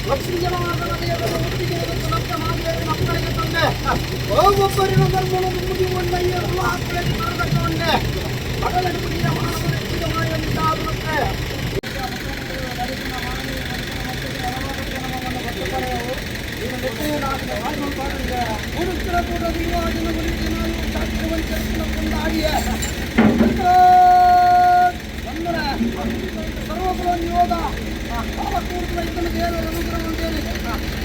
ಲಕ್ಷ್ಮೀ ಜನಾರ್ದನ ದೇವರ ಒಟ್ಟಿಗೆ ನಮ್ಮ ಮಾದೇವನ ಮಕ್ಕಳಿಗೆ ತಂದೆ ಒಬ್ಬರಿನ ಧರ್ಮನು ಮುಗಿಯುವಣ್ಣಯ್ಯರು ಆತ್ಮಕ್ಕೆ ತರತಕ್ಕವನ್ನೇ ಅಗಲಡುಪುಡಿಯ ಮಾನವನ ಹೆಚ್ಚಿದ ಸರ್ವಕುಲ ನಿಯೋಗ ಪಾಲಕೂರ್ತಿನ ಇದನ್ನು ದೇವರ ಅನುಗ್ರಹ ಅಂತೇಳಿ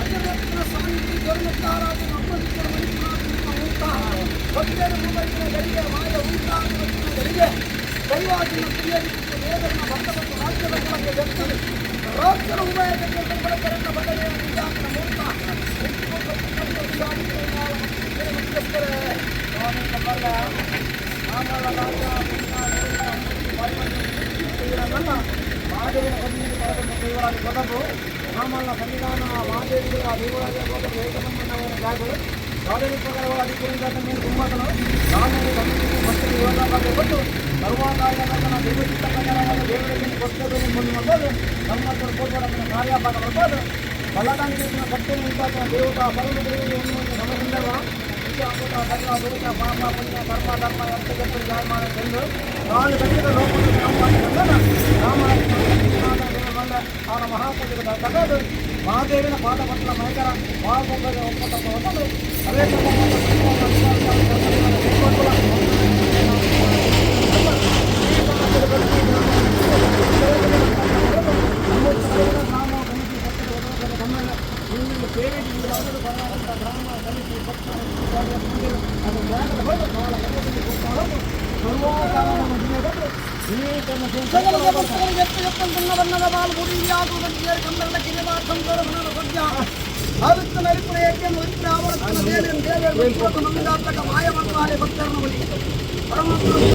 ಅಜರತ್ನ ಸಾನ್ನಿಧ್ಯ ಜರುಮುಕ್ತಾರಾದ ನಮ್ಮ ಮಣಿಪುರಾತ್ಮಕ ಭಕ್ತರ ಮುಂಬೈನ ಗಳಿಗೆ ಮಾಯ ಉಂಟಾದ ಗಳಿಗೆ ದೈವಾದಿನ ಪ್ರಿಯರಿಗೆ ದೇವರನ್ನ ಭಕ್ತ ಮತ್ತು ರಾಜ್ಯದ ಕುಲಕ್ಕೆ ವ್ಯಕ್ತರು ರಾಜ್ಯದ ಉಭಯ ಬಡಕರನ್ನ ಬಡನೆಯ ಮುಂಜಾತನ ಮೂರ್ತ ಮುಖ್ಯಸ್ಥರೇ. ಮಹಾದೇವಿನ ದೇವರಾಜ ಕೊದಬು ಮಾಮಲ್ಲ ಸನ್ನಿಧಾನ ಮಹಾದೇವಿಗಳ ದೇವರಾಜ ಕೊದಬು ಏಕಸಂಬಂಧವನ್ನು ಜಾಗರು ಸಾಧನೆ ಪ್ರಕಾರವಾದ ಅಧಿಕೃತ ಮೇಲೆ ಕುಮ್ಮತನು ರಾಮನು ಸನ್ನಿಧಿ ಭಕ್ತರು ಯೋಗ ಬಗ್ಗೆ ಕೊಟ್ಟು ಸರ್ವಕಾರ್ಯಗಳ ದೇವಚಿತ್ತ ಪ್ರಕಾರವಾದ ದೇವರಿಗೆ ಕೊಟ್ಟದ್ದು ಮುಂದೆ ನಮ್ಮ ಪೂರ್ವರನ್ನು ಕಾರ್ಯಪಾಠ ಬರ್ಬೋದು ಬಲದಾನಿ ಸತ್ಯ ಉಂಟಾದ ದೇವತಾ ಪರಮದೇವಿ ಸಮಸುಂದರ ಅಮೃತ ಸಕಲ ದೋಷ ಪಾಪ ಪುಣ್ಯ ಕರ್ಮ ಧರ್ಮ ಎಂತ ಜಾಯಮಾನ ಎಂದು ನಾಲ್ಕು ಗಂಟೆಗಳ ಲೋಕದ ರಾಮ ಅವನ ಮಹಾಪೂಜೆಗೆ ತಗದು ಮಹಾದೇವಿನ ಪಾದಪತ್ರ ಮೈಕರ ಮಹಾಪೊಂಗದ ಒಪ್ಪಂದ ಹೊಂದಲು ಅದೇ ಗ್ರಾಮ ಸಮಿತಿ ಪಟ್ಟದ ಗ್ರಾಮ ಸಮಿತಿ ಪಟ್ಟಣ ಅದು ಸಕಲ ಭಕ್ತರಿಗೆ ಎತ್ತು ಎತ್ತಂತನ್ನ ಬಣ್ಣದ ಬಾಲ್ ಗುಡಿಯಾದು ಕಂದರಡ ಕಿರಿವಾರ್ಥಂ ಸದ್ಯ ಆವಿತ್ತ ನರಿಪುರ ಯಜ್ಞ ಉರಿಪುರ ಆವರ್ತನ ದೇವರನ್ ದೇವರು ನಂಬಿದಾತ್ಮಕ ಮಾಯ ಮಂತ್ರಾಲಯ ಭಕ್ತರನ್ನು ಬಲಿ ಪರಮಾತ್ಮ.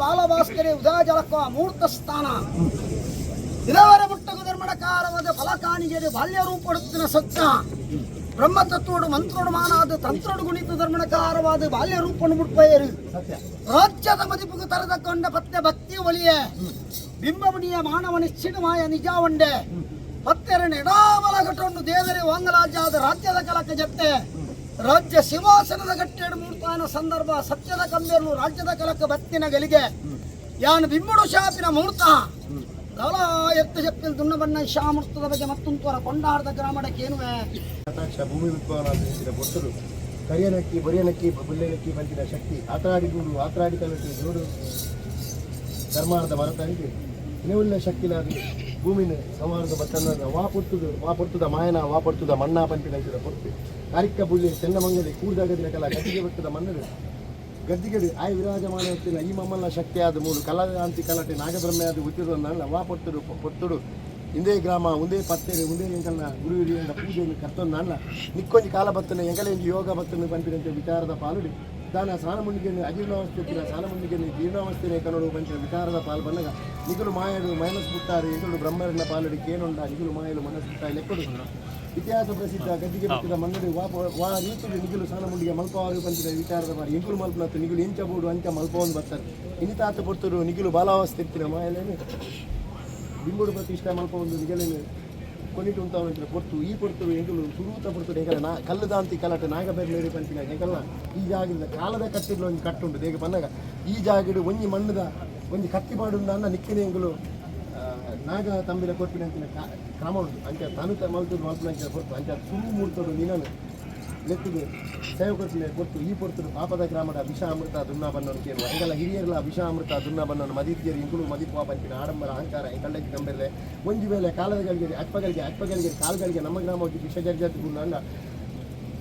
ಬಾಲಭಾಸ್ಕರಿ ಉದಾಜಲಕ್ಕ ಮೂರ್ತ ಸ್ಥಾನ ಇದವರ ಮುಟ್ಟಗು ಧರ್ಮಡಕಾರವಾದ ಫಲಕಾನಿಗೆ ಬಾಲ್ಯ ರೂಪಡುತ್ತಿನ ಸತ್ಯ ಬ್ರಹ್ಮತತ್ವಡು ಮಂತ್ರೋಡು ಮಾನಾದ ತಂತ್ರೋಡು ಗುಣಿತ ಧರ್ಮಣಕಾರವಾದ ಬಾಲ್ಯ ರೂಪನು ಮುಟ್ಪಯರು ರಾಜ್ಯದ ಮದಿಪುಗು ತರದ ಕೊಂಡ ಪತ್ನೆ ಭಕ್ತಿ ಒಲಿಯ ಬಿಂಬಮುನಿಯ ಮಾನವ ನಿಶ್ಚಿತಮಾಯ ನಿಜಾವಂಡೆ ಪತ್ತೆರ ನೆಡಾಬಲ ಘಟೊಂಡು ದೇವರೇ ವಾಂಗಲಾಜಾದ ರಾಜ್ಯದ ಕಲಕ ಜತ್ತೆ ರಾಜ್ಯ ಸಿಂಹಾಸನದ ಗಟ್ಟೆಡು ಮೂರ್ತಾನ ಸಂದರ್ಭ ಸತ್ಯದ ಕಂಬೇರ್ನು ರಾಜ್ಯದ ಕಲಕ ಬತ್ತಿನ ಗಲಿಗೆ ಯಾನು ಬಿಂಬುಡು ಶಾಪಿನ ಮುಹೂರ್ತ ದಲ ಎತ್ತು ಜಪ್ಪಿನ ದುನ್ನಬಣ್ಣ ಶಾಮೂರ್ತದ ಬಗ್ಗೆ ಮತ್ತೊಂದು ಕೊಂಡಾಡದ ಗ್ರಾಮಡಕ್ಕೇನುವೆ. ಕಟಾಕ್ಷ ಭೂಮಿ ಉದ್ಭವನ ಪೊರ್ತುಡು ಕರಿಯನಕ್ಕಿ ಬೊರಿಯನಕ್ಕಿ ಬುಲ್ಲೆನಕ್ಕಿ ಬಂತಿನ ಶಕ್ತಿ ಆತರಾಡಿ ಗೂಡು ಆತರಾಡಿ ಕಲಟಿ ಜೋಡು ಧರ್ಮಾರದ ಮರತರಿಗೆ ಇನೆವುಳ್ಳ ಶಕ್ತಿಲಾದ ಭೂಮಿನ ಸಂಹಾರದ ಬತ್ತನ್ನ ವಾ ಪೊರ್ತುದು ವಾ ಪೊರ್ತುದ ಮಾಯನ ವಾ ಪೊರ್ತುದ ಮಣ್ಣ ಪಂಪಿನ ಅಂಚಿದ ಪೊರ್ತು ಕಾರಿಕ್ಕ ಬುಳ್ಳಿ ಚೆನ್ನಮಂಗಲಿ ಕೂಡ್ದಾಗದಿನ ಕಲ ಕಟ್ಟಿಗೆ ಬೆಟ್ಟದ ಮಣ್ಣು. ಗದ್ದಿಗೆಡು ಆಯ್ ವಿರಾಜಮಾನ ಇತ್ತಿನ ಈ ಮಮ್ಮಲ್ಲ ಶಕ್ತಿಯಾದ ಮೂಲು ಕಲಾಂತಿ ಕಲಾಟೆ ನಾಗಬ್ರಹ್ಮೆಯಾದ ಉತ್ತಿರೋದನ್ನ ವಾ ಪೊರ್ತುಡು ಪೊರ್ತುಡು ಇಂದೇ ಗ್ರಾಮ ಒಂದೇ ಪತ್ತೇರು ಒಂದೇ ಎಂಕಲ್ನ ಗುರು ಹಿರಿಯರ ಪೂಜೆಯನ್ನು ಕರ್ತೊಂದು ನಿಕ್ಕೊಂಜಿ ಕಾಲ ಬತ್ತನೆ ಎಂಕಲೆಂಜಿ ಯೋಗ ಬತ್ತನೆ ಪನ್ಪಿನಂತೆ ವಿಚಾರದ ಪಾಲುಡಿ ದಾನ ಸ್ನಾನ ಮುಂಡಿಗೆನು ಅಜೀರ್ಣಾವಸ್ಥೆ ಸ್ನಾನ ಮುಂಡಿಗೆನು ಜೀರ್ಣಾವಸ್ಥೆನೆ ಕನ್ನಡ ಪಂಚಿನ ವಿಚಾರದ ಪಾಲು ಬನ್ನಗ ನಿಗುಲು ಮಾಯಡು ಮೈನಸ್ ಬುಟ್ಟಾರು ಎಂಕಲು ಬ್ರಹ್ಮರನ್ನ ಪಾಲುಡಿ ಕೇನೊಂಡ ನಿಗುಲು ಮಾಯಲು ಮನಸ್ಸು ಬುಟ್ಟ ಲೆಕ್ಕಡು ಇತಿಹಾಸ ಪ್ರಸಿದ್ಧ ಗದ್ದಿಗೆ ಬಿಟ್ಟಿದ ಮನ್ನಡಿ ವಾ ವಾ ರೀತಿಯಲ್ಲಿ ನಿಗುಲು ಸ್ನಾನ ಮುಂಡಿಗೆ ಮಲ್ಪವಾರು ಪಂಚಿನ ವಿಚಾರದ ಬಾರಿ ಎಂಕುಲು ಮಲ್ಪನತ್ತು ನಿಗುಲು ಎಂಚ ಬೋಡು ಅಂಚ ಮಲ್ಪವನ್ ಬರ್ತಾರೆ ಇನಿತಾತ ಪೊರ್ತರು ನಿಗುಲು ಬಾಲಾವಸ್ಥೆ ಇತ್ತಿನ ಮಾಯಲೇನು ಬಿಂಬುಡು ಪ್ರತಿಷ್ಠೆ ಮಲ್ಪ ಒಂದು ನಿಗಲೇನು ಕೊನಿಟು ಉಂತಾವಂತಿನ ಪೊರ್ತು ಈ ಪೊರ್ತು ಎಂಕುಲು ಸುರೂತ ಪೊರ್ತು ಎಂಕಲ ನಾ ಕಲ್ಲುದಾಂತಿ ಕಲಟೆ ನಾಗಬೆರ್ಲೇರಿ ಪಂಚಿನ ಎಂಕಲ್ನ ಈ ಜಾಗಿದ ಕಾಲದ ಕಟ್ಟಿಡ್ಲು ಒಂಜಿ ಕಟ್ಟುಂಡು ದೇಗ ಪನ್ನಗ ಈ ಜಾಗಿಡು ಒಂಜಿ ಮಣ್ಣುದ ಒಂಜಿ ಕತ್ತಿ ಪಾಡುಂಡ ಅನ್ನ ನಿಕ್ಕಿನ ಎಂಕುಲು ನಾಗ ತಂಬಿಲ ಕೊರ್ಪಿನಂತಿನ ಕ್ರಮ ಉಂಟು. ಅಂಚ ತನು ಮಲ್ತುದು ಮಲ್ಪುನಂಚಿನ ಪೊರ್ತು ಅಂಚ ಸುರು ಮೂರ್ತಡು ನಿನನು ಲೆತ್ತುದು ಸೇವೆ ಕೊರ್ಪಿನ ಪೊರ್ತು ಈ ಪೊರ್ತುಡು ಪಾಪದ ಗ್ರಾಮದ ವಿಷ ಅಮೃತ ದುನ್ನ ಬನ್ನನು ಕೇಳುವ ಎಂಕಲ್ಲ ಹಿರಿಯರ್ಲ ವಿಷ ಅಮೃತ ದುನ್ನ ಬನ್ನನು ಮದಿದ್ಯರು ಇಂಕುಲು ಮದಿಪುವ ಪಂಪಿನ ಆಡಂಬರ ಅಹಂಕಾರ ಎಂಕಳ್ಳಕ್ಕೆ ಕಂಬೆರ್ಲೆ ಒಂಜಿ ವೇಳೆ ಕಾಲದ ಗಳಿಗೆ ಅಟ್ಪಗಳಿಗೆ ಅಟ್ಪಗಳಿಗೆ ಕಾಲ್ಗಳಿಗೆ ನಮ್ಮ ಗ್ರಾಮ ವಿಷ ಜರ್ಜಾತಿ ಗುಂಡ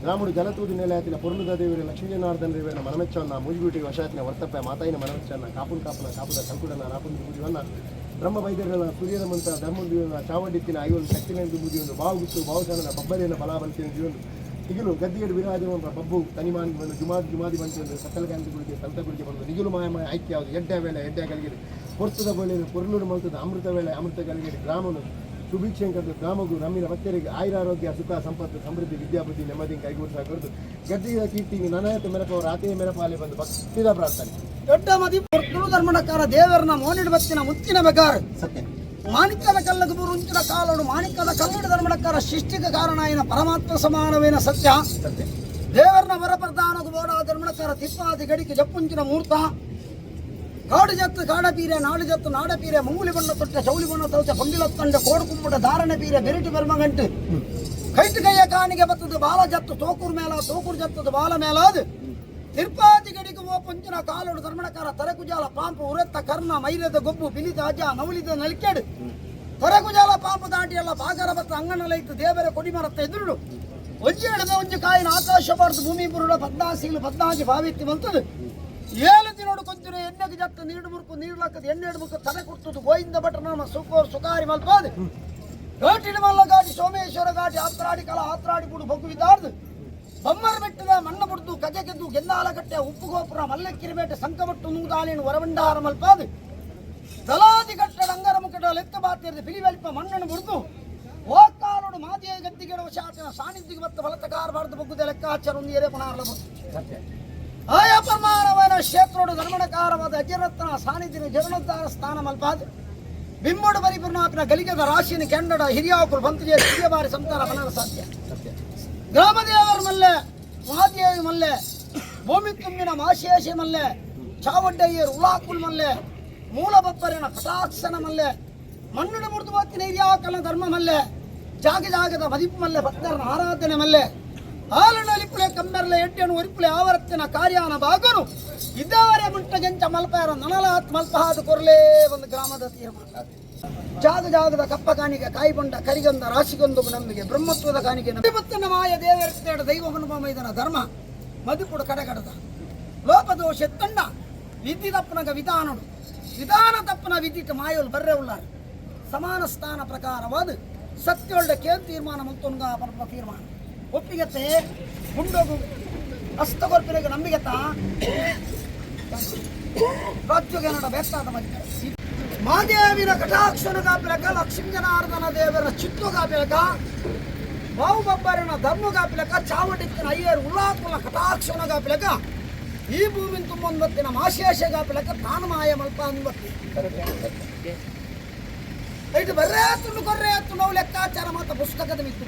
ಗ್ರಾಮಡು ಜಲತೂದು ನೆಲೆಯಾತಿನ ಪೊರ್ಲುದ ದೇವರು ಲಕ್ಷ್ಮೀಜನಾರ್ದನ ದೇವರ ಮನಮೆಚ್ಚವನ್ನ ಮೂಜಿಗುಟಿ ವಶಾತಿನ ವರ್ತಪ್ಪ ಮಾತಾಯಿನ ಮನಮೆಚ್ಚವನ್ನ ಕಾಪುನ್ ಕಾಪುನ ಕಾಪುದ ಕಂಕುಡನ ರಾಪುನ ಬುದಿವನ್ನ ಬ್ರಹ್ಮ ವೈದ್ಯರನ ಸೂರ್ಯನ ಮಂತ್ರ ಧರ್ಮದ ಚಾವಡಿತ್ತಿನ ಐವನು ಶಕ್ತಿನ ಬುದಿಯೊಂದು ಬಾವುಗುತ್ತು ಬಾವುಸನನ ಬಬ್ಬರಿನ ಬಲಾಬಲ್ತಿನ ಜೀವನ ನಿಗಿಲು ಗದ್ದಿಗಡು ವಿರಾಜಮಾನ ಬಬ್ಬು ತನಿಮಾನ್ ಬಂದು ಜುಮಾದಿ ಜುಮಾದಿ ಬಂತು ಸತ್ತಲಕಾಂತಿ ಗುಡಿಗೆ ಸಂತ ಗುಡಿಗೆ ಬಂದು ನಿಗಿಲು ಮಾಯ ಮಾಯ ಐಕ್ಯ ಯಾವುದು ಎಡ್ಡೆ ವೇಳೆ ಎಡ್ಡೆ ಕಲಿಗಿರಿ ಪೊರ್ತದ ವೇಳೆ ಪೊರ್ಲೂರು ಮಲ್ತದ ಅಮೃತ ವೇಳೆ ಅಮೃತ ಕಲಿಗಿರಿ ಗ್ರಾಮನು ಸುಭಿಕ್ಷೆಂಕದ್ದು ಗ್ರಾಮಗೂ ರಮ್ಮಿನ ಭಕ್ತರಿಗೆ ಆಯುರಾರೋಗ್ಯ ಸುಖ ಸಂಪತ್ತು ಸಮೃದ್ಧಿ ವಿದ್ಯಾಬುದ್ಧಿ ನೆಮ್ಮದಿ ಕೈಗೂಡಿಸಾಕರ್ದು ಗದ್ದಿಗೆ ಕೀರ್ತಿ ನನಯತ ಮೆರಪವರು ಆತೆಯ ಮೆರಪಾಲೆ ಬಂದು ಭಕ್ತಿದ ಪ್ರಾರ್ಥನೆ. ದೊಡ್ಡ ಮದಿ ಪೊರ್ತುಳು ಧರ್ಮಣಕಾರ ದೇವರನ್ನ ಮೋನಿಡ್ ಬತ್ತಿನ ಮುತ್ತಿನ ಬೆಗಾರು ಸತ್ಯ. ಮಾಣಿಕ್ಯದ ಕಲ್ಲಗ ಬುರುಂಚಿನ ಕಾಲೋಡು ಮಾಣಿಕ್ಯದ ಕಲ್ಲಡು ಧರ್ಮಣಕಾರ ಸೃಷ್ಟಿಗೆ ಕಾರಣ అయిన ಪರಮಾತ್ಮ ಸಮಾನವೇನ ಸತ್ಯ. ಸತ್ಯ. ದೇವರನ್ನ ವರಪ್ರಧಾನకు ಬೋಡ ಧರ್ಮಣಕಾರ ತಿಪ್ಪಾದಿ ಗಡಿಗೆ ಜಪ್ಪುಂಚಿನ ಮೂರ್ತ ಕಾಡು ಜತ್ತು ಕಾಡ ಪೀರೆ ನಾಡು ಜತ್ತು ನಾಡ ಪೀರೆ ಮುಂಗುಲಿ ಬಣ್ಣ ತೊಟ್ಟ ಚೌಲಿ ಬಣ್ಣ ತೌಚ ಪೊಂಗಿಲತ್ತಂಡ ಕೋಡು ಕುಂಬುಟ ಧಾರಣೆ ಪೀರೆ ಬೆರಿಟಿ ಬೆರ್ಮಗಂಟು ಕೈಟು ಕೈಯ ಕಾಣಿಗೆ ಬತ್ತದು ಬಾಲ ಜತ್ತು ತೋಕೂರ್ ಮೇಲ ತೋಕೂರ್ ಜತ್ತದು ಬಾಲ ಮೇಲಾದು ತಿರುಪಾತಿ ಗಡಿಗೆ ಓ ಪಂಚಿನ ಕಾಲೋಡು ಧರ್ಮಣಕಾರ ತರಕುಜಾಲ ಪಾಂಪು ಉರೆತ್ತ ಕರ್ಣ ಮೈಲದ ಗೊಬ್ಬು ಬಿಲಿದ ಅಜ ನವಲಿದ ನಲಿಕೆಡು ತರಕುಜಾಲ ಪಾಂಪು ದಾಟಿ ಎಲ್ಲ ಬಾಗರ ಬತ್ತ ಅಂಗನಲೈತು ದೇವರ ಕೊಡಿಮರತ್ತ ಎದುರುಡು ಒಂಜಿ ಎಡದ ಒಂಜಿ ಕಾಯಿನ ಆಕಾಶ ಬಾರ್ದು ಭೂಮಿ ಬುರುಡ ಪದ್ನಾಸಿಲು ಪದ್ನಾಜಿ ಭಾವಿತ್ತಿ ಬಂತದು ಏಳು ದಿನೋಡು ಕೊಂಚಿನ ಎಣ್ಣೆಗೆ ಜತ್ತ ನೀಡು ಮುರುಕು ನೀರು ಎಣ್ಣೆ ಮುರುಕು ತಲೆ ಕೊಡ್ತದು ಗೋವಿಂದ ಭಟ್ರ ನಮ್ಮ ಸುಕೋರ್ ಸುಕಾರಿ ಮಲ್ಪಾದು ಘಾಟಿನ ಮಲ್ಲ ಘಾಟಿ ಸೋಮೇಶ್ವರ ಘಾಟಿ ಆತ್ರಾಡಿ ಕಲ ಆತ್ರಾಡಿ ಬುಡು ಬೊಗ್ಗು ವಿದಾರ್ದು ಬೊಮ್ಮರ ಬೆಟ್ಟದ ಮಣ್ಣ ಬುಡ್ದು ಕಜಗೆದ್ದು ಗೆಲ್ಲಾಲಗಟ್ಟೆ ಉಪ್ಪು ಗೋಪುರ ಮಲ್ಲಕ್ಕಿರಿಬೇಟೆ ಸಂಕಬಟ್ಟು ನೂದಾಲಿನ ವರವಂಡಾರ ಮಲ್ಪಾದು ದಲಾದಿ ಕಟ್ಟಡ ಅಂಗರ ಮುಖಡ ಲೆಕ್ಕ ಬಾತಿರ್ದು ಪಿಲಿವೆಲ್ಪ ಮಣ್ಣನ್ನು ಬುಡ್ದು ಓಕ್ಕಾಲೋಡು ಮಾದಿಯ ಗದ್ದಿಗೆಡುವ ಶಾಸನ ಸಾನ್ನಿಧ್ಯಕ್ಕೆ ಬತ್ತ ಬಲತಕಾರ ಬಾರ್ದು ಬೊಗ್ಗುದ ಲೆಕ್ಕಾಚಾರ ಒಂದು ಏರೇ ಪಣಾರ್ಲ ಸತ್ಯ. ಆಯ ಪ್ರಮಾಣವಾದ ಕ್ಷೇತ್ರೋಡು ಧರ್ಮಣಕಾರವಾದ ಅಜರತ್ನ ಸಾನ್ನಿಧ್ಯ ಜೀರ್ಣೋದ್ಧಾರ ಸ್ಥಾನ ಮಲ್ಪಾದ್ ಬಿಂಬುಡು ಪರಿಪೂರ್ಣಾತ್ನ ಗಲಿಗದ ರಾಶಿನ ಕೆಂಡಡ ಹಿರಿಯಾಕುಲು ಬಂತಿಗೆ ಹಿರಿಯ ಬಾರಿ ಸಂತಾನ ಬಲನ ಸಾಧ್ಯ. ಸತ್ಯ. ಗ್ರಾಮದೇವರ ಮಲ್ಲೆ ಮಹಾದೇವಿ ಮಲ್ಲೆ ಭೂಮಿ ತುಂಬಿನ ಮಾಶೇಷಿ ಮಲ್ಲೆ ಚಾವಡ್ಡಯ್ಯರ್ ಉಳಾಕುಲ್ ಮಲ್ಲೆ ಮೂಲಬಪ್ಪರಿನ ಕಟಾಕ್ಷನ ಮಲ್ಲೆ ಮಣ್ಣುಡ ಮುರಿದು ಬತ್ತಿನ ಹಿರಿಯಾಕಲ್ನ ಧರ್ಮ ಮಲ್ಲೆ ಜಾಗ ಜಾಗದ ಮದಿಪು ಮಲ್ಲೆ ಭಕ್ತರನ ಆರಾಧನೆ ಮಲ್ಲೆ ಆಲನಲಿಪುಲೆ ಕಂಬೆರ್ಲೆ ಎಡ್ಡೆನು ಒರಿಪುಲೆ ಆವರತ್ತಿನ ಕಾರ್ಯಾನ ಬಾಗನು ಇದ್ದಾರೆ ಮುಂಟಗೆಂಚ ಮಲ್ಪಾರ ನನಲಾತ್ ಮಲ್ಪಹಾದ ಕೊರ್ಲೇ ಒಂದು ಗ್ರಾಮದ ತೀರ್ಮಾನ. ಜಾಗ ಜಾಗದ ಕಪ್ಪ ಕಾಣಿಗೆ ಕಾಯಿಬೊಂಡ ಕರಿಗಂಧ ರಾಶಿಗೊಂದು ನಂಬಿಕೆ ಬ್ರಹ್ಮತ್ವದ ಕಾಣಿಕೆ ಮತ್ತಿನ ಮಾಯ ದೇವರ ದೈವ ಮನುಭವ ಧರ್ಮ ಮದುಪುಡು ಕಡೆಗಡದ ಲೋಪದೋಷ ತಂಡ ವಿಧಿ ತಪ್ಪನಗ ವಿಧಾನಡು ವಿಧಾನ ತಪ್ಪನ ವಿಧಿಟ್ ಮಾಯೋಲ್ ಬರ್ರೆ ಉಳ್ಳಾರು ಸಮಾನ ಸ್ಥಾನ ಪ್ರಕಾರವಾದ ಸತ್ಯೋಳ್ಡ ಕೇನ್ ತೀರ್ಮಾನ ಮುಂತೊನ್ಗ ಪರಮ ತೀರ್ಮಾನ ಒಪ್ಪಿಗೆತ್ತೆ ಗುಂಡೋಗು ಹಸ್ತಗೊರ್ಪಿನಗೆ ನಂಬಿಗೆತ್ತ ರಾಜ್ಯಗೇನಡ ಬೇಕಾದ ಮಧ್ಯೆ ಮಾದೇವಿನ ಕಟಾಕ್ಷನ ಕಾಪಿಲಕ ಲಕ್ಷ್ಮೀಜನಾರ್ದನ ದೇವರ ಚಿತ್ತು ಕಾಪಿಲಕ ಬಾಹುಬಬ್ಬರನ ಧರ್ಮ ಕಾಪಿಲಕ ಚಾವಟಿತ್ತಿನ ಅಯ್ಯರ್ ಉಲ್ಲಾಕುಲ ಕಟಾಕ್ಷನ ಕಾಪಿಲಕ ಈ ಭೂಮಿನ ತುಂಬೊಂಬತ್ತಿನ ಮಾಶೇಷ ಕಾಪಿಲಕ ತಾನು ಮಾಯ ಮಲ್ಪ ಅನ್ಬತ್ತಿ ಇಟ್ಟು ಬರ್ರೇ ತುಂಡು ಕೊರ್ರೆ ತುಂಡು ಲೆಕ್ಕಾಚಾರ ಮಾತ ಪುಸ್ತಕದ ಮಿತ್ತು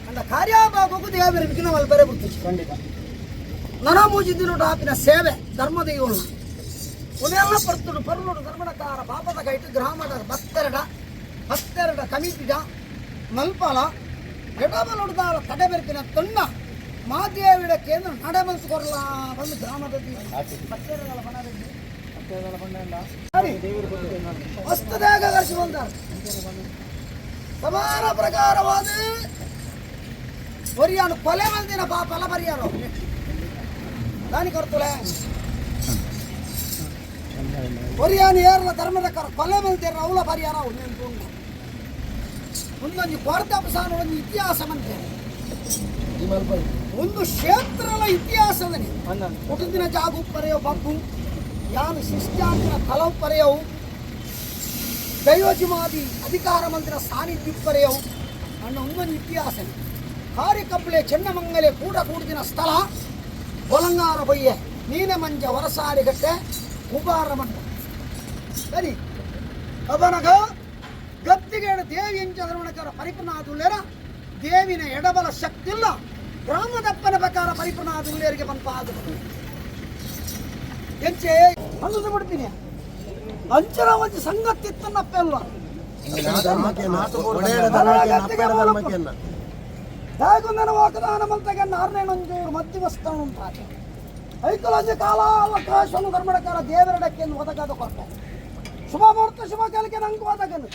ಅಂದ ಕಾರ್ಯಭಾಗಕ್ಕೂ ದೇವರ ವಿಘ್ನವಲ್ಲಿ ಬರೆ ಬಿಡ್ತೀವಿ. ಖಂಡಿತ. ನನ ಮೂಜಿದಿನ ಆಪಿನ ಸೇವೆ ಧರ್ಮದೈವನ ಉನೆಲ್ಲ ಪರ್ತುಡು ಪರ್ಲುಡು ಧರ್ಮಣಕಾರ ಪಾಪದ ಕೈಟು ಗ್ರಾಮದ ಭಕ್ತರಡ ಭಕ್ತರಡ ಕಮಿಟಿಡ ಮಲ್ಪಲ ಎಡಬಲುಡ್ದಾಲ ತಡೆ ಬೆರ್ಪಿನ ತನ್ನ ಮಾದೇವಿಡ ಕೇಂದ್ರ ನಡೆ ಮನ್ಸು ಕೊರಲ ಬಂದು ಗ್ರಾಮದ ಭಕ್ತರಗಳ ಬಣದಲ್ಲಿ ಸರಿ. ವಸ್ತುದಾಗ ಕರ್ಸಿ ಬಂದಾರ ಸಮಾನ ಪ್ರಕಾರವಾದ ಒರಿಯಾನು ಕೊಲೆ ಮಂದಿನ ಪಾಪಲ ಪರಿಯಾರ. ದಾನಿ ಕರ್ತುಲೆ ಒರಿಯಾನ ಏರ್ಲ ಧರ್ಮದ ಕರ ಕೊಲೆ ಮಲ್ತೇರ ಅವಲ ಪರಿಹಾರ ಒಂದೊಂದು ಉಂಡು ಒಂದೊಂದು ಕೊರತೆ ಒಂದು ಇತಿಹಾಸ ಮಂತೆ ಒಂದು ಕ್ಷೇತ್ರದ ಇತಿಹಾಸದನೆ ಹುಟ್ಟಿನ ಜಾಗು ಪರೆಯೋ ಬಬ್ಬು ಯಾನು ಶಿಷ್ಟಾಂತಿನ ಕಲವು ಪರೆಯವು ದೈವಜಿಮಾದಿ ಅಧಿಕಾರ ಮಂತ್ರ ಸಾನ್ನಿಧ್ಯ ಪರೆಯವು ಅನ್ನೋ ಒಂದೊಂದು ಇತಿಹಾಸನೆ ಕಾರಿಕಪ್ಪಲೆ ಚೆನ್ನಮಂಗಲೆ ಕೂಡ ಕೂಡಿದಿನ ಸ್ಥಳ ಬೊಲಂಗಾರ ಬೊಯ್ಯೆ ನೀನೆ ಮಂಜ ವರಸಾರಿಗಟ್ಟೆ ಉಬಾರ ಮಂಡ ಸರಿ ಅವನಗ ಗತ್ತಿಗೇಡ ದೇವಿ ಎಂಚ ಪರಿಪೂರ್ಣ ದೇವಿನ ಎಡಬಲ ಶಕ್ತಿಲ್ಲ ಗ್ರಾಮದಪ್ಪನ ಪ್ರಕಾರ ಪರಿಪೂರ್ಣ ಆದುಲ್ಲೇರಿಗೆ ಬಂಪಾದ ಎಂಚೆ ಅಂದು ಬಿಡ್ತೀನಿ ಅಂಚನ ಒಂದು ಸಂಗತಿತ್ತನ್ನಪ್ಪೆಲ್ಲ ದಾಯಕೊಂದನ ವಾಕದಾನ ಮಂತಗನ್ನ ಆರನೇನೊಂಜೂರು ಮಧ್ಯವಸ್ಥಾನ ಉಂಟಾತೆ ಐಕುಲಂಜ ಕಾಲಾವಕಾಶವನ್ನು ಧರ್ಮಡಕಾರ ದೇವರಡಕ್ಕೆ ಒದಗದ ಕೊರತೆ ಶುಭ ಮುಹೂರ್ತ ಶುಭ ಕಾಲಕ್ಕೆ ನಂಗೆ ಒದಗನು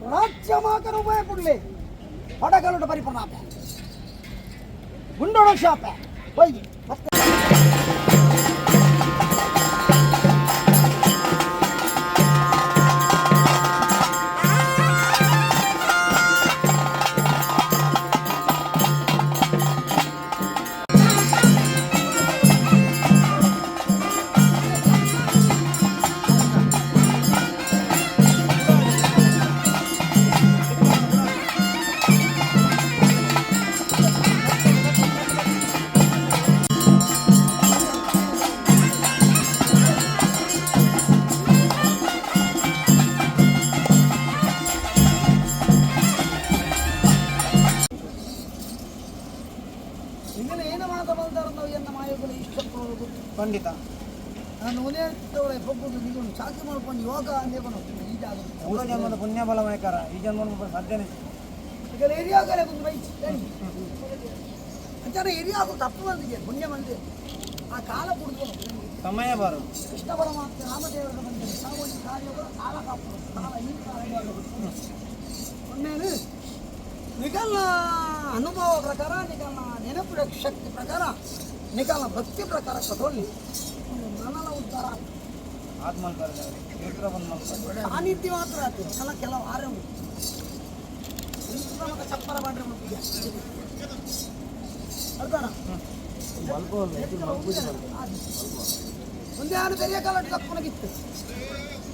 ರಾಜ್ಯ ಮಾಕನು ಉಭಯ ಪುಡ್ಲಿ ಪಡಗಲುಟ ಪರಿಪೂರ್ಣಾಪೆ ಗುಂಡೋಣ ಶಾಪೆ ಹೋಗಿ ಮತ್ತೆ ನಿಮ್ಮಲ್ಲಿ ಏನು ಮಾತ ಬಂದಾರ ಎನ್ನ ಮಾಯಗಳು ಇಷ್ಟಪಡೋದು ಖಂಡಿತ. ನಾನು ಒಂದೇ ಪೊಗ್ಗುದು ನೀವು ಚಾಕಿ ಮಾಡ್ಕೊಂಡು ಯೋಗ ಅಂದೇ ಈ ಜಾಗ ಪೂರ್ವ ಜನ್ಮದ ಪುಣ್ಯ ಬಲ ಮಯಕಾರ ಈ ಜನ್ಮ ಸಾಧ್ಯನೇ. ಈಗ ಏರಿಯಾಗಲೇ ಒಂದು ಬೈಚ್ ಅಂಚಾರ ಏರಿಯಾಗು ತಪ್ಪು ಬಂದಿದೆ ಪುಣ್ಯ ಬಂದಿದೆ ಆ ಕಾಲ ಕುಡಿದು ಸಮಯ ಬರೋದು. ಕೃಷ್ಣ ಪರಮಾತ್ಮ ರಾಮದೇವರ ಬಂದರೆ ಸಾಮಾನ್ಯ ಕಾರ್ಯಗಳು ಕಾಲ ಕಾಪುದು ಕಾಲ ಈ ಕಾಲ ಒಮ್ಮೇಲೆ ನಿಗಲ್ನ ಅನುಭವ ಪ್ರಕಾರ ನಿಗಲ್ನ ನೆನಪಿನ ಶಕ್ತಿ ಪ್ರಕಾರ ನಿಗಲ್ನ ಭಕ್ತಿ ಪ್ರಕಾರ ಕದೊಳ್ಳಿ ನನ್ನಲ ಉದ್ಧಾರ ಸಾನ್ನಿಧ್ಯ ಮಾತ್ರ ಆಯ್ತು ಕೆಲ ಕೆಲವು ಆರೆ ಮತ್ತೆ ಚಪ್ಪರ ಮಾಡ್ರೆ ಅರ್ಧಾನ ಮುಂದೆ ಯಾರು பெரிய ಕಾಲ ತಪ್ಪನಗಿತ್ತು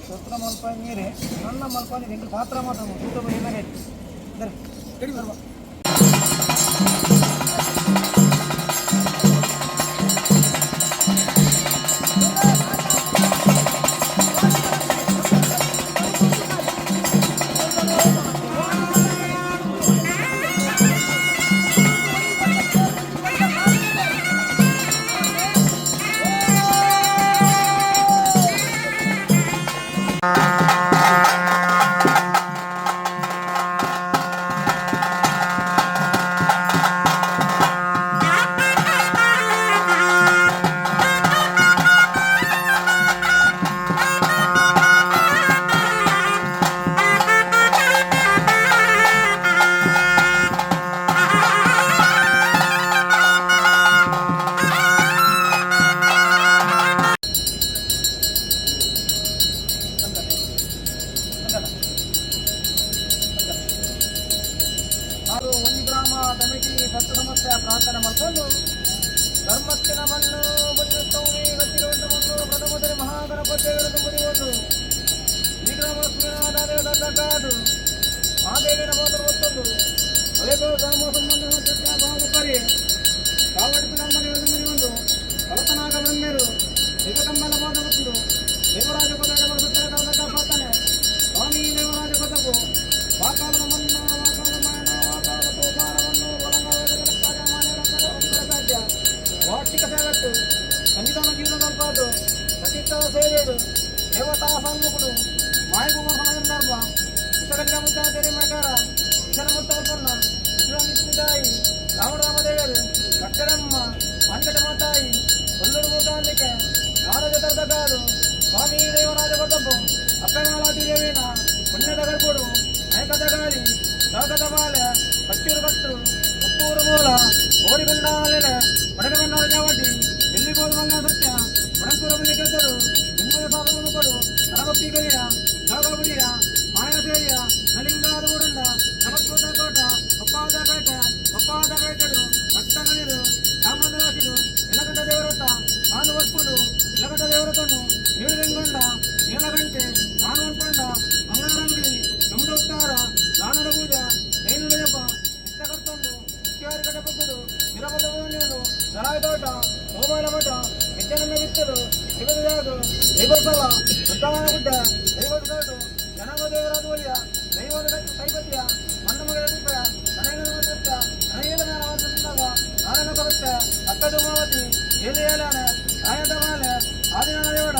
ಸತ್ರ ಮಲ್ಪ ನೀರೆ ನನ್ನ ಮಲ್ಪ ನೀರು ಪಾತ್ರ ಮಾತ್ರ ಊಟ ಗಡಿ ಬರುವ. ಅದು ಒಂದು ಗ್ರಾಮ ಕಮಿಟಿ ಸತ್ತು ಸಮಸ್ಯೆ ಪ್ರಾರ್ಥನೆ ಮಾಡಿಕೊಂಡು ಧರ್ಮಸ್ಥಿನ ಮಣ್ಣು ಬನ್ನುತ್ತವನೇ ಗತಿಗೊಂಡ ಮಣ್ಣು ಪ್ರಥಮದಲ್ಲಿ ಮಹಾಗಣಪತಿಗಳು ತುಂಬುವುದು ಈ ಗ್ರಾಮ ಕಾದು ಆ ದೇವಿನ ಮಾತ್ರ ಒತ್ತೊಂದು ಅದೇ ಗ್ರಾಮ ಸಂಬಂಧ ಭಾವುಕರಿ ಕಾವಡಿತು ನಮ್ಮ ಒಂದು ಕಲತನಾಗ ಬ್ರಹ್ಮೇರು ನಿಗಕಂಬಲ ಮಾತ ಗೊತ್ತು ದೇವರಾಜ ಪದ ಕಾಪಾತಾನೆ ಸ್ವಾಮಿ ದೇವರಾಜ ಪದವು ವಾಕಾಲದ ಮನ್ನ ವಾಕಾಲ ಮಾಯನ ವಾಕಾಲ ತೋಪಾರವನ್ನು ಸಾಧ್ಯ ವಾರ್ಷಿಕ ಸೇವೆಟ್ಟು ಸನ್ನಿಧಾನ ಜೀವನದಲ್ಪಾದು ಸತೀತ ಸೇವೆಡು ದೇವತಾ ಸನ್ಮುಖುಡು ಮಾಯಗುಮ ಸಂದರ್ಭ ಇತಗಲಿಗ ಮುದ್ದ ತೆರೆ ಮಕಾರ ಇಶನ ಮುತ್ತ ಮುತ್ತನ್ನ ವಿಶ್ವಾಮಿತ್ರಿದಾಯಿ ರಾಮರಾಮದೇವರು ಕಟ್ಟಡಮ್ಮ ವೆಂಕಟ ಮಾತಾಯಿ ಕೊಲ್ಲೂರು ಮೂಕಾಂಬಿಕೆ ನಾರಜ ತರ್ದಕಾರು ಸ್ವಾಮಿ ದೇವರಾಜ ಕೊಟ್ಟಬ್ಬು ಅಪ್ಪಮಾಲಾತಿ ದೇವಿನ ಪುಣ್ಯದ ಗರ್ಭುಡು ನಾಯಕದ ಗಾಳಿ ಲೋಕದ ಬಾಲೆ ಕಚ್ಚೂರು ಕಟ್ಟು ಉಪ್ಪೂರು ಮೂಲ ಕೋರಿಗೊಂಡ ನೆಲೆ ಬಡಗಮನ್ನೋರ ಜಾವಟಿ. ಬೋಧವಲ್ಲ ಸತ್ಯ ಒಣಕುರ ಬಲಿ ಗೆದ್ದರು ನಿಮ್ಮದ ಸಾಧನವನ್ನು ಕೊಡು ನರಭಕ್ತಿ ಕಲಿಯ ನರಬುಡಿಯ ಮಾಯಾದೇವಿಯ ನಲಿಂಗಾದ ಊರಂಡ ನಮಸ್ಕೃತ ತೋಟ ಒಪ್ಪಾದ ಬೇಟೆ ಒಪ್ಪಾದ ಬೇಟೆಡು ರಕ್ತನದಿರು ರಾಮದಾಸಿರು ಎಲಗಟ್ಟ ದೇವರತ ತಾನು ಒಪ್ಪುಡು ಎಲಗಟ್ಟ ದೇವರತನು ಏಳುಗೊಂಡ ನೀಲಗಂಟೆ ತಾನು ಅನ್ಕೊಂಡ ಮಂಗಳರಂಗಿರಿ ಯಮುಡೋತ್ತಾರ ದಾನದ ಪೂಜಾ ಜೈನುಡಯಪ್ಪ ನಿತ್ಯ ಕರ್ತಂದು ಇತ್ಯಾದಿ ಕಟಪಕ್ಕುಡು ನಿರಪದವನು ದಳಾಯ ತೋಟ ಮೋಬೈಲ ಮಠ ವಿದ್ಯನನ್ನ ಬಿತ್ತಲು ದೈವದ ಜಾಗ ದೈವೋತ್ಸವ ದೊಡ್ಡವನ ಗುಡ್ಡ ದೈವದ ತೋಟು ಜನಾಂಗ ದೇವರಾದ ಒಲಿಯ ದೈವದ ಕೈಪತಿಯ ಮಣ್ಣಮಗಳ ಕೃಪೆಯ ನನಗೆ ನಾರಾಯಣ ಭಗತ್ತ ಅಕ್ಕ ಧೂಮಾವತಿ ಏಳು ಏಳಾನೆ ರಾಯದ ಮಾಲೆ ಆದಿನಾನ ದೇವಡ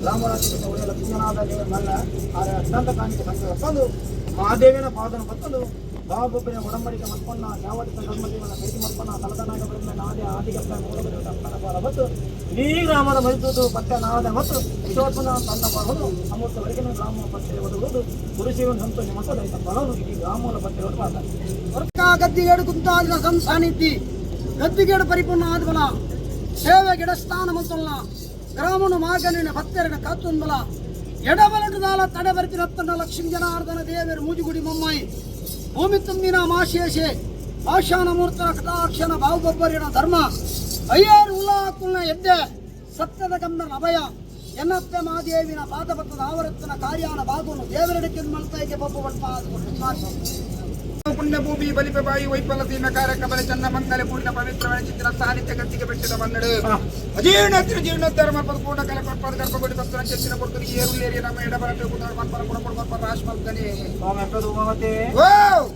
ರಾಮರಾಜ್ಯದ ಒಡೆಯ ಲಕ್ಷ್ಮೀನಾಥ ದೇವರ ಮಲ್ಲ ಆರ ಅತ್ಯಂತ ಕಾಣಿಕೆ ಸಂಖ್ಯೆ ತಂದು ಮಹಾದೇವಿನ ಪಾದನ ಪತ್ತಲು ಬಾಬೊಬ್ಬನ ಒಡಂಬಡಿಕೆ ಮಲ್ಪನ್ನ ಯಾವಟಿತ ಧರ್ಮದೇವನ ಭೇಟಿ ಮಲ್ಪನ್ನ ತಲದನಾಗ ಬ್ರಹ್ಮ ನಾದೆ ಆದಿಗಪ್ಪ ಮೂಲದೇವತ ಅಪ್ಪನ ಪಾಲ ಮತ್ತು ಇಡೀ ಗ್ರಾಮದ ಮೈಸೂರು ಪತ್ತೆ ನಾದ ಮತ್ತು ವಿಶ್ವಾತ್ಮನ ತನ್ನ ಪಾಲನು ಅಮೃತವರೆಗಿನ ಗ್ರಾಮ ಪತ್ತೆ ಒದಗುವುದು ಗುರುಶಿವನ ಸಂತೋಷ ಮತ್ತು ದೈತ ಫಲನು ಇಡೀ ಗ್ರಾಮವನ್ನು ಪತ್ತೆ ಪಾದ ವರ್ಕ ಗದ್ದಿಗೇಡು ಕುಂತಾದಿನ ಸಂಸಾನಿದ್ದಿ ಗದ್ದಿಗೇಡು ಪರಿಪೂರ್ಣ ಆದ್ಬಲ ಸೇವೆ ಗಿಡಸ್ಥಾನ ಮಂತಲ್ಲ ಗ್ರಾಮನು ಮಾಗನಿನ ಭಕ್ತರನ ಕಾತುನ್ಬಲ ಎಡಬಲಟುದಾಲ ತಡೆ ಬರ್ತಿರತ್ತನ ಲಕ್ಷ್ಮೀ ಜನಾರ್ದನ ದೇವರು ಮೂಜುಗುಡಿ ಮಮ್ಮಾಯಿ ಭೂಮಿ ತುಂಬಿನ ಮಾಶೇಷೆ ಪಾಷಾಣ ಮೂರ್ತನ ಕಟಾಕ್ಷನ ಬಾಹುಬೊಬ್ಬರಿನ ಧರ್ಮ ಅಯ್ಯಾರು ಉಲ್ಲಾಕುಲ್ನ ಎದ್ದೆ ಸತ್ಯದ ಗಂಧನ ಅಭಯ ಎನ್ನತ್ತೆ ಮಾದೇವಿನ ಪಾದಪತ್ರದ ಆವರತ್ತನ ಕಾರ್ಯಾನ ಬಾಗುನು ದೇವರಡಿಕೆ ಮಲ್ತಾಯಿಗೆ ಬೊಬ್ಬ ಬಟ್ಪ ಪುಣ್ಯಭೂಮಿ ಬಲಿಪೆ ಬಾಯಿ ವೈಫಲ ಸೀಮೆ ಕಾರ್ಯ ಚನ್ನ ಮಂಗಲ ಪೂರ್ಣ ಪವಿತ್ರ ಚಿತ್ರ ಸಾನ್ನಿಧ್ಯ ಗತಿಗೆ ಬೆಟ್ಟದ ಮನ್ನಡು ಅಜೀರ್ಣ ಜೀರ್ಣೋದ್ಧಾರ ಮಲ್ಪದ ಪೂರ್ಣ ಕಲೆ ಕೊರ್ಪದ ಗರ್ಭಗುಡಿ ಭಕ್ತರ ಚೆಚ್ಚಿನ ಕೊಡ್ತದೆ ಏರುಲೇರಿ ನಮ್ಮ ಎಡಬರ ಕೂತಾರ ಮಲ್ಪರ ಕುಡಪಡ ಮಲ್ಪರ ರಾಶ್ ಮಲ್ಕನೆ ಸ್ವಾಮಿ ಅಪ್ಪ ಧೂಮಾವತಿ ಓ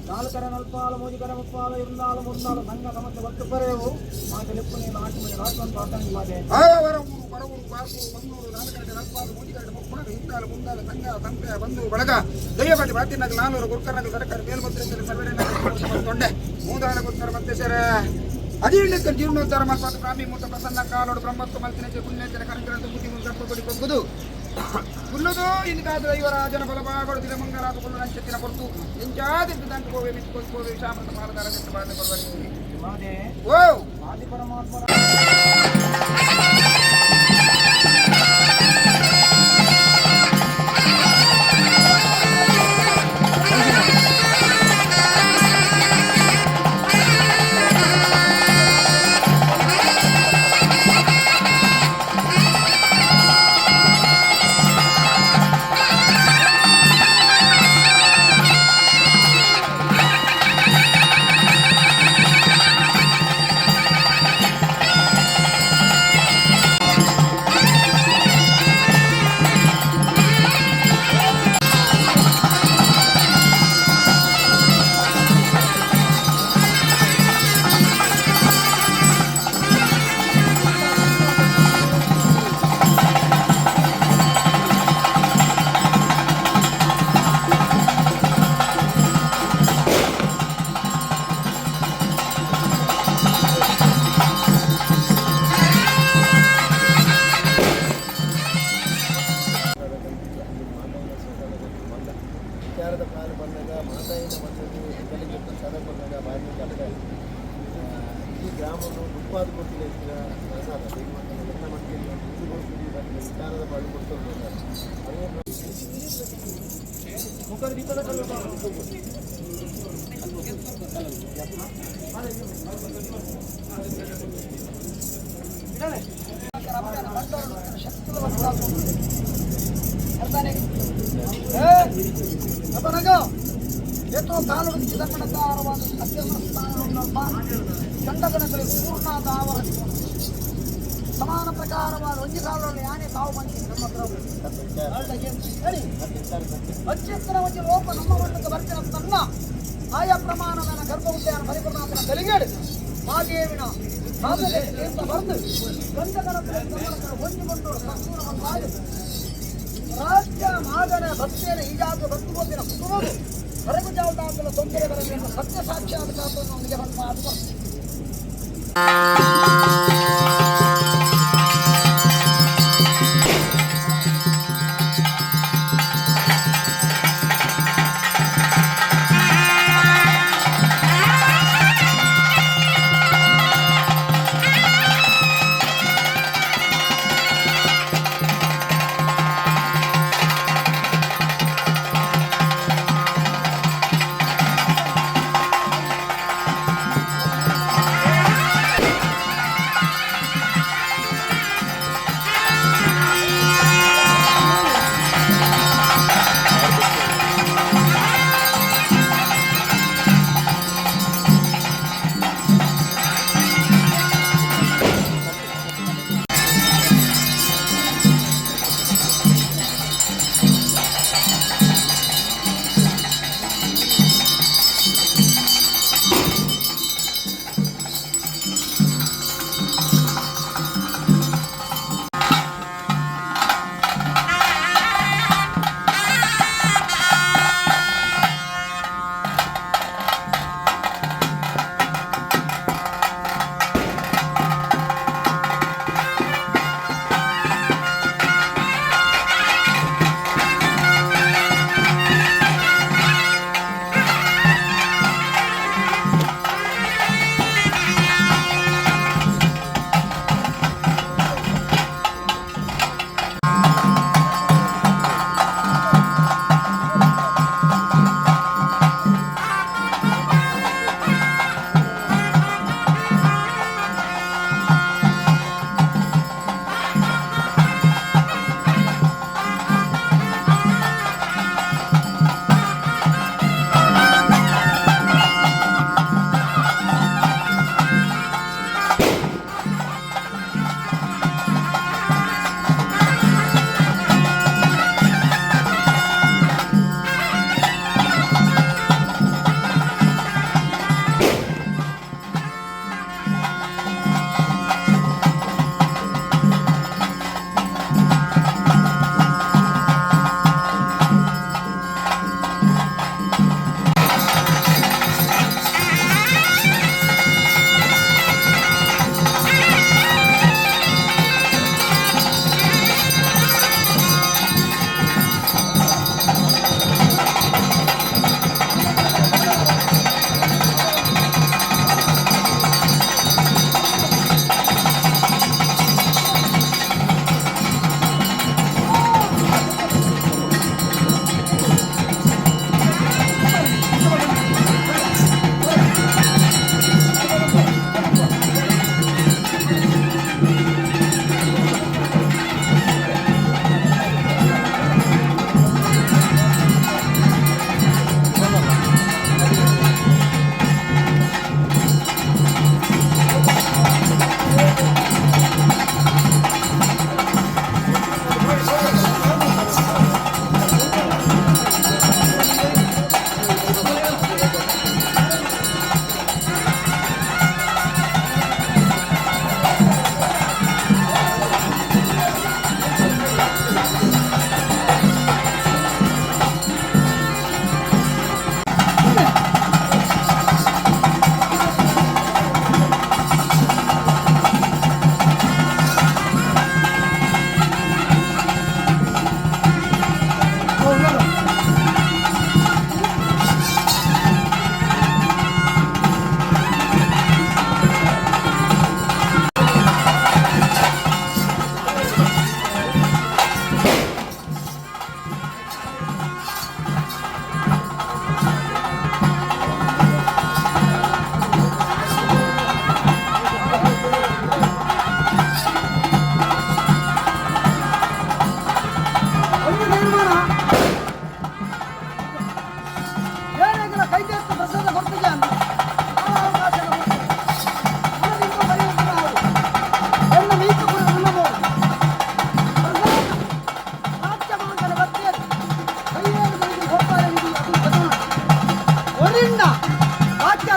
ನಾಲ್ಕರ ನಲ್ಪಾಲು ಮೂಜಿಕರ ಮುಪ್ಪಾಲು ಇರುಂದಾಲು ಮುರ್ನಾಲು ಸಂಘ ಸಮಸ್ಯೆ ಒಟ್ಟು ಪರೆಯವು ಮಾತೆ ಲಿಪ್ಪು ನೀನು ಆಟಿ ಮನೆ ರಾಷ್ಟ್ರ ಪ್ರಾರ್ಥನೆ ಮಾತೆ ಆವರ ಊರು ಬರವೂರು ಬಾರ್ಕೂರು ಮಂಗಳೂರು ನಾಲ್ಕರಡೆ ನಲ್ಪಾಲು ಮೂಜಿಕರಡೆ ಮುಪ್ಪಾಲು ಹಿಂದಾಲು ಮುಂದಾಲು ಸಂಘ ತಂಪೆ ಬಂಧು ಬಳಗ ದೈವಪತಿ ಬಾತಿನಗಲ ನಾನೂರು ಗುರ್ಕರ್ನಗಲ ಸರಕಾರ ಮೇಲ್ಮಂತ್ರಿ ಸರ್ವೇರೆ ತೊಂಡೆ ಮೂದಾಲ ಗುರ್ಕರ ಮತ್ತೆ ಸರ ಅಜೀರ್ಣಕ್ಕೆ ಜೀರ್ಣೋದ್ಧಾರ ಮಲ್ಪಾದ ಬ್ರಾಹ್ಮಿ ಮೂತ ಪ್ರಸನ್ನ ಕಾಲೋಡು ಬ್ರಹ್ಮತ್ವ ಮಲ್ತಿನ ಪುಣ್ಯಚರ ಕನಕರಂತ ಬುದ್ಧಿ ಗರ್ಭಗುಡಿ ಬಗ್ಗುದು ಕುಲ್ಲುದು ಇಂದಾದ ಇವರ ಜನ ಬಲಭಾಗಡು ದಿನ ಮಂಗರಾದ ಕುಲ್ಲು ನಂಚತ್ತಿನ ಕೊರ್ತು ಇಂಚಾದ ದಂಟು ಕೋವೆ ಮಿಸ್ಕೋಸ್ ಕೋವೆ ವಿಷಾಮೃತ ಮಾಲದಾರ ಜಟ್ಟ ಬಾದ ಕೊಡುವರಿ ಮಾತೆ ಓ ಆದಿ ಪರಮಾತ್ಮನ ವಿಚಾರದ ಕಾಲು ಬಂದಾಗ ಮಾತಾಯಿನ ಬಂದದ್ದು ಕಲಿಗೆ ಸದ ಬಂದಾಗ ಬಾರಿ ಕಷ್ಟ ಈ ಗ್ರಾಮವನ್ನು ಉತ್ಪಾದ ಕೊಟ್ಟಿಲ್ಲ ಇತ್ತಿನ ಪ್ರಸಾದ ಎಲ್ಲ ಮಕ್ಕಳಿಗೆ ಒಂದು ವಿಚಾರದ ಪಾಡು ಕೊಡ್ತಾ ಅದೇ ಮುಖ ಏತೋ ಕಾಲು ಚಿದಂಬರಕಾರವಾದ ಅತ್ಯಂತ ಸ್ಥಾನವನ್ನು ಚಂಡಗಣಗಳಿಗೆ ಪೂರ್ಣಾದ ಆವರಣ ಸಮಾನ ಪ್ರಕಾರವಾದ ಒಂಜಿ ಕಾಲದಲ್ಲಿ ಯಾನೇ ತಾವು ಬಂದಿ ನಮ್ಮ ಹತ್ರ ಅತ್ಯಂತರ ಒಂಜಿ ಲೋಪ ನಮ್ಮ ಮಟ್ಟಕ್ಕೆ ಬರ್ತಿನ ತನ್ನ ಆಯಾ ಪ್ರಮಾಣದ ಗರ್ಭಗುಡ್ಡೆಯನ್ನು ಪರಿಪೂರ್ಣಾತನ ಬೆಲಿಗೇಡು ಮಾದೇವಿನ ಸಾಧನೆ ತೀರ್ಥ ಬರೆದು ಗಂಧಗಣ ಒಂಜಿ ಬಂದು ಸಂಪೂರ್ಣವನ್ನಾಗಿ ರಾಜ್ಯ ಮಾದನ ಭಕ್ತಿಯನ್ನು ಈಗಾದ ಬಂದು ಕುಟುಂಬವು ಹೊರಗು ಜಾವದಾಗಲು ತೊಂದರೆ ಬರಲಿ ಎಂಬ ಸತ್ಯ ಸಾಕ್ಷಾತ್ ಕಾಪನ್ನು ಅವನಿಗೆ ಬಂದ ಮಾತು.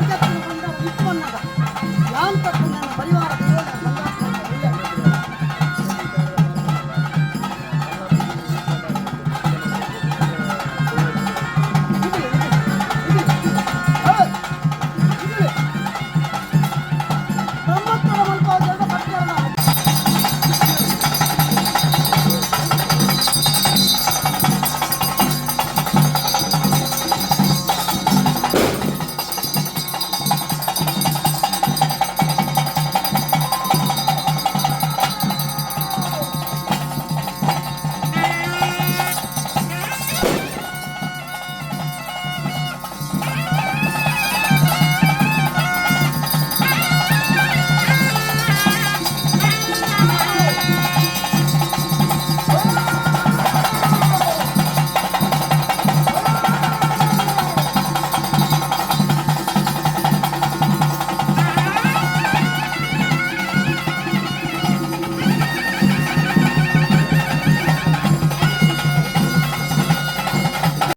ಜತ್ತ.